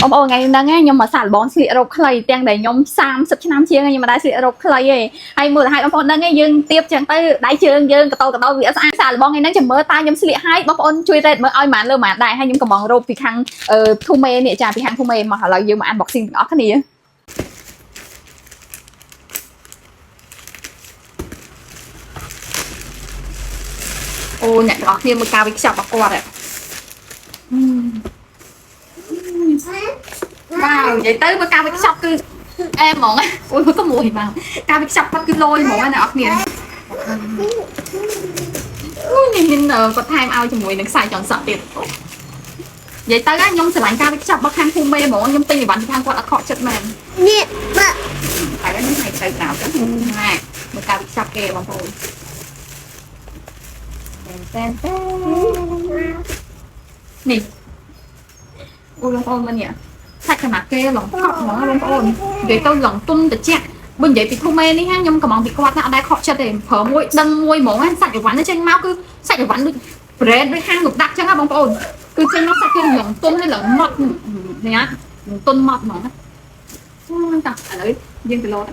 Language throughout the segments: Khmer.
បងប្អូនថ្ងៃហ្នឹងខ្ញុំមកសាកល្បងស្លៀករ៉ូបខ្លីទាំងដែលខ្ញុំ30ឆ្នាំជាងខ្ញុំមិនដែលស្លៀករ៉ូបខ្លីទេហើយមូលហេតុបងប្អូនហ្នឹងយើងទៀបចឹងទៅដៃជើងយើងកតោកតោវាអត់ស្អាតសាកល្បងថ្ងៃហ្នឹងចាំមើលតើខ្ញុំស្លៀកហើយបងប្អូនជួយ rate មើលឲ្យប៉ុន្មានលើប៉ុន្មានដែរហើយខ្ញុំកំងរ៉ូបពីខាងធូមេនេះចាពីខាងធូមេមកឥឡូវយើងមក unboxing ទាំងអស់គ្នាអូអ្នកទាំងអស់គ្នាមើលការវិខ្ចប់របស់គាត់បាទនិយាយទៅមើលការវិខ្ចប់គឺអែហ្មងអូយមើលក៏មួយបាទការវិខ្ចប់គាត់គឺលយហ្មងណាអ្នកនរគ្នាអូយនេះមានគាត់ថែមឲ្យជាមួយនឹងខ្សែចងសក់ទៀតនិយាយទៅខ្ញុំស្រឡាញ់ការវិខ្ចប់របស់ខាងភូមិមេហ្មងខ្ញុំទិញអីវ៉ាន់ពីខាងគាត់អត់ខកចិត្តមែន នេះបើ តែនេះឲ្យទៅក្រៅទៅណាមើលការវិខ្ចប់គេបងប្អូនតែតែនេះអូបងប្អូនមើលនេះសាច់ចំណាក់គេឡងកក់ហ្មងបងប្អូននិយាយទៅឡងទុនតិចបើនិយាយពីធូមេនេះខ្ញុំកំងពីគាត់ណាអត់ដែលខកចិត្តទេប្រើមួយដឹងមួយហ្មងសាច់អីវ៉ាន់ចេញមកគឺសាច់អីវ៉ាន់ដូច brand ដូចហាងលំដាប់ចឹងណាបងប្អូនគឺចេញមកសាច់គេឡងទុនហើយឡងម៉ត់នេះណាទុនម៉ត់ហ្មងតោះឥឡូវយើងទៅលោត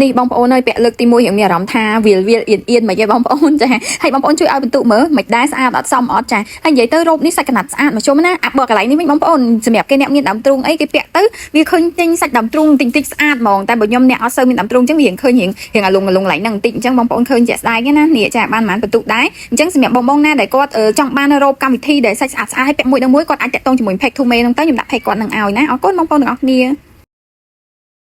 នេះបងប្អូនអើយពាក់លើកទី1រៀងមានអារម្មណ៍ថាវាលវាលអៀនអៀនមកឯងបងប្អូនចាហើយបងប្អូនជួយឲ្យបន្ទុកមើលមិនដែរស្អាតអត់សមអត់ចាហើយនិយាយទៅរ៉ូបនេះសាច់កណាត់ស្អាតមកជុំណាអាបើកន្លែងនេះវិញបងប្អូនសម្រាប់គេអ្នកមានដើមទ្រូងអីគេពាក់ទៅវាឃើញចេញសាច់ដើមទ្រូងតិចតិចស្អាតហ្មងតែបើខ្ញុំអ្នកអត់សូវមានដើមទ្រូងអញ្ចឹងវារៀងឃើញរៀងរៀងអាលងអាលងកន្លែងហ្នឹងបន្តិចអញ្ចឹងបងប្អូនឃើញជាក់ស្ដែងណានេះចាបានប៉ុន្មានបន្ទុកដែរអញ្ចឹងសម្រាប់បងបងណាដែលគាត់ចង់បានរ៉ូបកម្មវិធីដែលសាច់ស្អាតស្អាតហើយពាក់មួយដល់មួយគាត់អាចតាក់ទងជាមួយ Page 2 May ហ្នឹងទៅខ្ញុំដាក់ Page គាត់នឹងឲ្យណាអរគុណបងប្អូនទាំងអស់គ្នា។